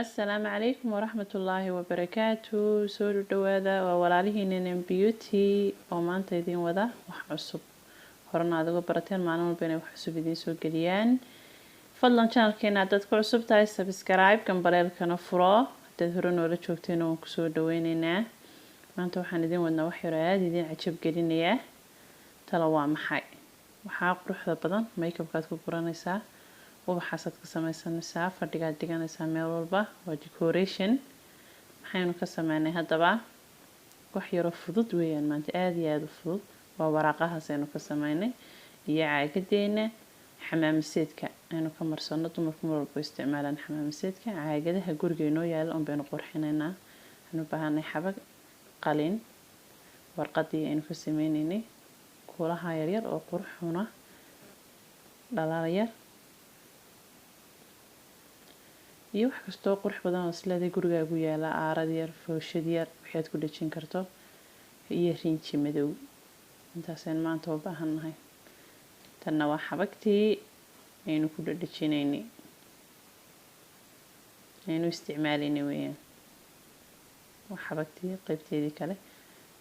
Asalaamu calaykum waraxmatullaahi wabarakaatu. Soo dhawaada, waa walaalihiin NM Beauty oo maanta idiin wada wax cusub. Horena aad uga barateen maalin walba inay wax cusub idiin soo geliyaan. Fadlan channelkeena haddaad ku cusub tahay, subscribe, gambaleelkana furo. Haddaad hore noola joogtayna, waan kusoo dhaweyneynaa. Maanta waxaan idiin wadnaa wax yaroo aada idiin cajab gelinayaa. Talo waa maxay? Waxaa quruxda badan makeupkaad ku guranaysaa, ubaxaasaad ka sameysanaysaa, fadhigaad dhiganaysaa, meel walba waa decoration. Maxaynu ka sameynay haddaba? Wax yaroo fudud weeyaan maanta, aada iyo aada u fudud. Waa waraaqahaas aynu ka sameynay iyo caagadeena xamaamaseedka aynu ka marsano. Dumarku mar walba isticmaalaan xamaamaseedka. Caagadaha guriga inoo yaala un baynu qurxinaynaa. Waxaynu u baahanay xabag, qalin, warqadii aynu ka sameyneynay kuulaha yaryar oo quruxuna dhalaal yar iyo wax kastoo qurux badan oo isleeday gurigaagu yaala, aarad yar, fooshad yar, waxaad ku dhejin karto, iyo rinji madow. Intaasaynu maanta u baahannahay. Tanna waa xabagtii aynu ku dhedhejinaynay, aynu isticmaalaynay weeyaan. Waa xabagtii qeybteedii kale.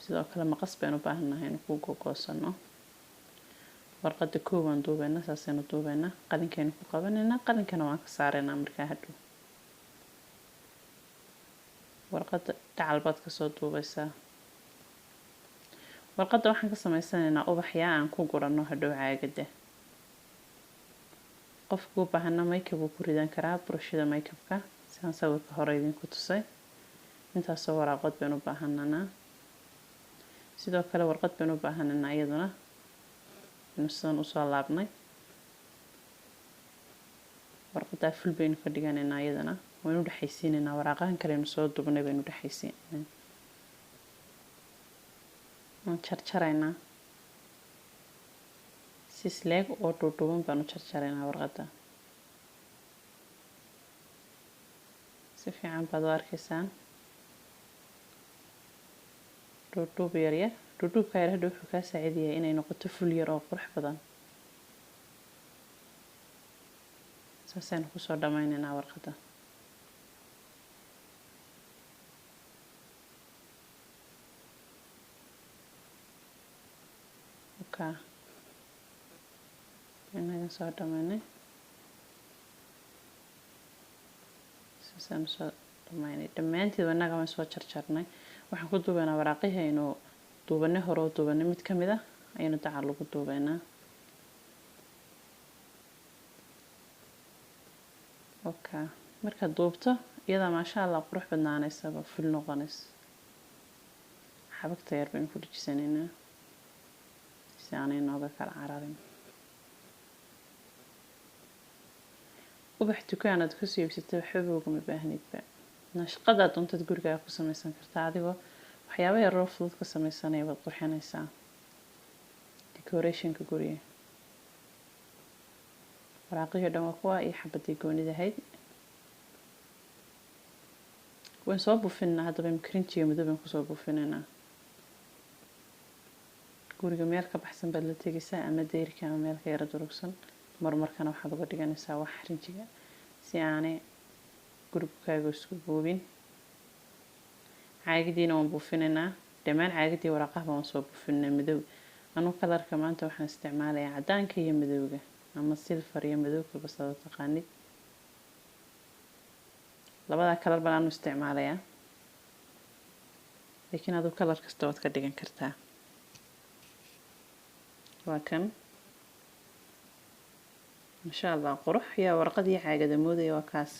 Sidoo kale maqas baynu u baahannahay aynu ku gogoosano. Warqadda koobaan duubeynaa, saasaynu duubeynaa, qalinkaynu ku qabanaynaa, qalinkana waan ka saareynaa markaa hadhow. Warqadda dacal baad kasoo duubeysaa. Warqadda waxaan ka sameysanaynaa ubaxyaa aan ku gurano hadhow caagadda. Qofku u baahana makeup wuu ku ridan karaa, burushada makeupka, sidaan sawirka hore idinku tusay. Intaasoo waraaqood baynu u baahananaa. Sidoo kale warqad baynu u baahananaa iyaduna, aynu sidan usoo laabnay. Warqadaa ful baynu ka dhiganaynaa, iyadana waynu dhexaysiinaynaa. Waraaqahan kaleynu soo dubnay baynu dhexaysiinaynaa. Waan jarjaraynaa, si isleeg oo dhuudhuuban baanu jarjaraynaa warqadda. Si fiican baad u arkaysaan, dhuudhuub yar yar. Dhuudhuubka yar hadhow wuxuu kaa saacidayaa inay noqoto ful yar oo qurux badan. Saasaynu kusoo dhammaynaynaa warqadda. Okay, inaga soo dhamaynay, saasaynu soo dhamaynay dhammaanteed. Innaga waan soo jarjarnay. Waxaan ku duubaynaa waraaqihii aynu duubanay, hore u duubanay. Mid ka mid ah ayaynu dacal lagu duubaynaa. Okay, markaad duubto iyadaa maasha Allah qurux badnaanaysaba, ful noqonaysa. Xabagta yar baynu ku dhejisanaynaa si aanay nooga kala cararin. Ubax dukaan aad kasoo iibsatay waxbaba ugama baahnidba. Nashqadaad doontad gurigaaga ku samaysan kartaa, adigoo waxyaaba yaroo fudud ka sameysanaya baad qurxinaysaa decorationka guriga. Waraaqihii o dhan waa kuwa iyo xabadii goonidahayd. Waan soo buufinaa haddaba. Imika rinjiga madow baan kusoo buufinaynaa. Guriga meel ka baxsan baad la tegaysaa, ama deyrka ama meel ka yara durugsan. Marmarkana waxaad uga dhiganaysaa wax rinjiga si aanay gurigkaaga isku buubin. Caagadiina waan buufinaynaa. Dhammaan caagadii waraaqahaba waan soo buufinaa madow. Anuu colorka maanta waxaan isticmaalayaa cadaanka iyo madowga, ama silver iyo madow, kalba sada taqaanid. Labadaa color baan anu isticmaalayaa, laakiin aduu color kasta waad ka dhigan kartaa. Waa kan, insha Allah qurux yaa warqadii caagada moodaya. Waa kaas,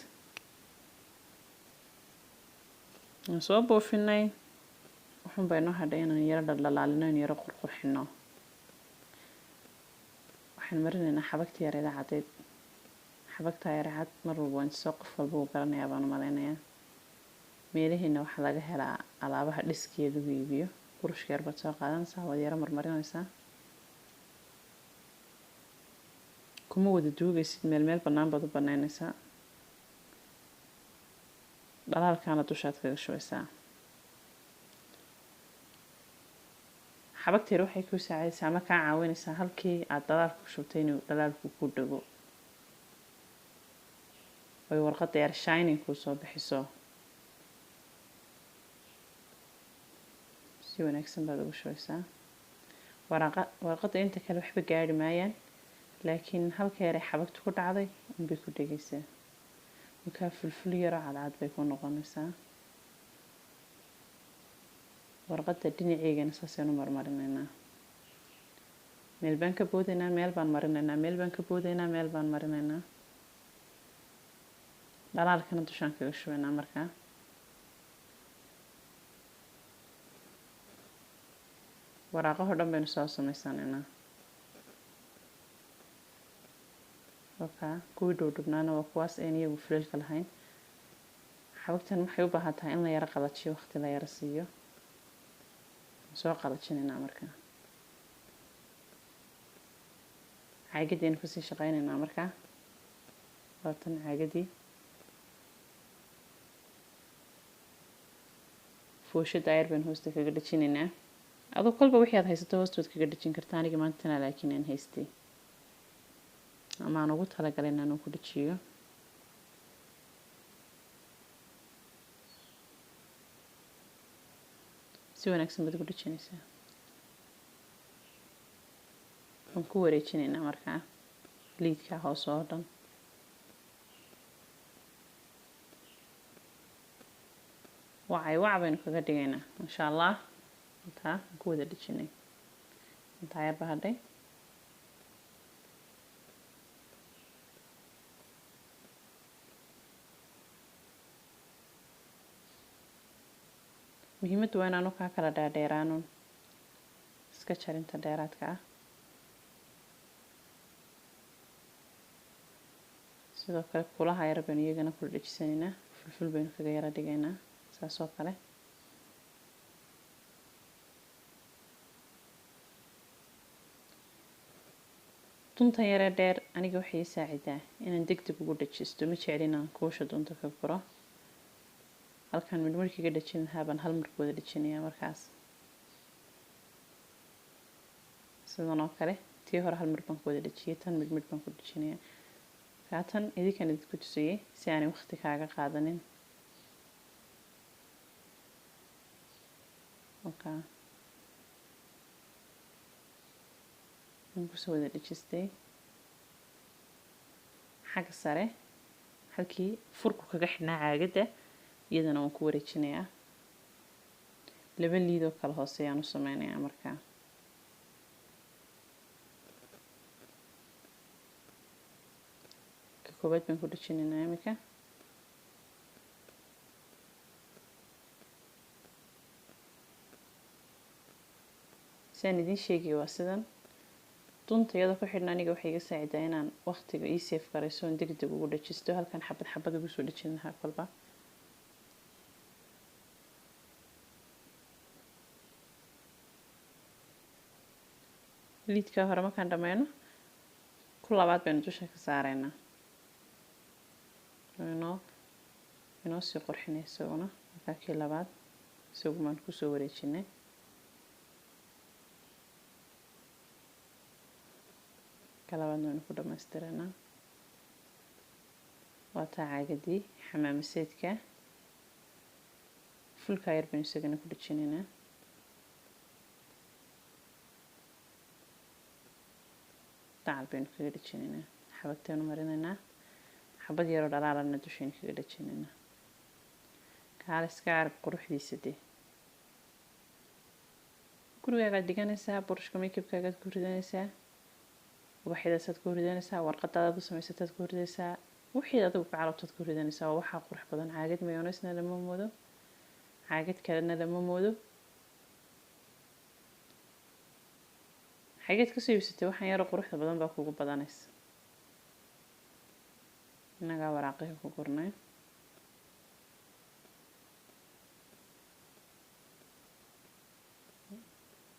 waan soo buufinay. Wuxuun baa inoo hadhay inaan yaro dhaldhalaalino, in yaro qurqurxino. Waxaan marinaynaa xabagta yareeda cadeyd. Xabagta yare cad mar walba waan soo, qof walba uu garanayaa baan u malaynayaa. Meelaheena waxaa laga helaa alaabaha dhiskiya lagu iibiyo. Burushka yar baad soo qaadanaysaa, waad yaro marmarinaysaa. Kuma wada duugaysid, meel meel bannaan baad u banaynaysaa. Dhalaalkaana dushaad kaga shubaysaa. Xabagta yar waxay kuu saacidaysaa ama kaa caawinaysaa halkii aad dhalaalka ku shubtay inuu dhalaalku ku dhago. Oy warqadda yar shining kuu soo bixiso. Si wanaagsan baad ugu shubaysaa. Warqadda inta kale waxba gaari maayaan, laakiin halka yar ee xabagtu ku dhacday unbay ku dhegaysaa. Markaa fulful yaroo cadcad bay ku noqonaysaa. Warqadda dhinaceygana saasaynu marmarinaynaa. Meel baan ka boodaynaa, meel baan marinaynaa, meel baan ka boodaynaa, meel baan marinaynaa. Dhalaalkana dushaan kaga shubaynaa markaa. Waraaqaho dhan baynu soo samaysanaynaa. Wakaa kuwii dhowdhubnaana waa kuwaas aan iyagu fuleelka lahayn. Xabagtan waxay u baahan tahay in la yaro qalajiyo, waqti la yaro siiyo. Soo qalajinaynaa markaa. Caagadaynu kusii shaqaynaynaa markaa. Waa tan caagadii. Fooshada ayar baynu hoosta kaga dhajinaynaa. Adoo kolba wixii aad haysato hoostood kaga dhajin kartaa. Aniga maantana laakiin aan haystay ama aan ugu talagalay inaan ku dhajiyo. Si wanaagsan baad ugu dhajinaysaa. Waan ku wareejinaynaa markaa liidka hoose oo dhan. Wacay wac baynu kaga dhigaynaa insha Allah. Intaa aan ku wada dhajinay. Intaa yar baa hadhay. Muhiimaddu waa inaanu kaa kala dhaadheeraanun, iska jarinta dheeraadka ah. Sidoo kale kulaha yar baynu iyagana kula dhejisanaynaa, fulful baynu kaga yara dhigaynaa saas oo kale. Duntan yaree dheer aniga waxay ii saacidaa inaan degdeg ugu dhajisto. Ma jecli inaan kuusha dunta ka guro. Halkan mid markii ka dhajin lahaa baan hal mar ku wada dhajinayaa markaas. Sidan oo kale tii hore hal mar baan ku wada dhajiyay, tan mid mid baan ku dhajinayaa. Kaatan idinkan idinku tusayay si aanay waqti kaaga qaadanin. Okay. Waan kusoo wada dhajistay. Xagga sare halkii furku kaga xidhnaa caagadda iyadana waan ku wareejinayaa. Laba liid oo kala hooseeyaan u sameynayaa markaa. Ka koowaad baan ku dhajinaynaa imika. Sidaan idiin sheegay waa sidan. Dunta iyadoo ku xidhan aniga waxay iga saacidaa inaan waqtiga ii save garayso oon degdeg ugu dhajisto. Halkan xabad xabad ugu soo dhajin lahaa kolba. Liidka hore markaan dhameyno ku labaad baynu dusha ka saaraynaa. Inoo sii qurxinay isaguna. Markaa kii labaad isagu baan kusoo wareejinay. Ka labaadna waynu ku dhammaystiranaa. Waa taa caagadii xamaamaseedka. Fulka yar baynu isagana ku dhajinaynaa. Dacal baynu kaga dhajinaynaa. Xabagtaynu marinaynaa. Xabad yaroo dhalaalana dushaynu kaga dhajinaynaa. Kaaliska arag quruxdiisa dee. Gurigaagaad dhiganaysaa, burushka makeupkaagaad ku ridanaysaa, ubaxyadaasaad ku ridanaysaa, warqadaadaad u samaysataad ku ridaysaa, wixii adigu ka carabtaad ku ridanaysaa. Waa waxaa qurux badan. Caagad mayoneysna lama moodo, caagad kalena lama moodo. Xageed kasoo iibsatay waxaan yaroo quruxda badan baa kugu badanaysa. Innagaa waraaqihii ku gurnay.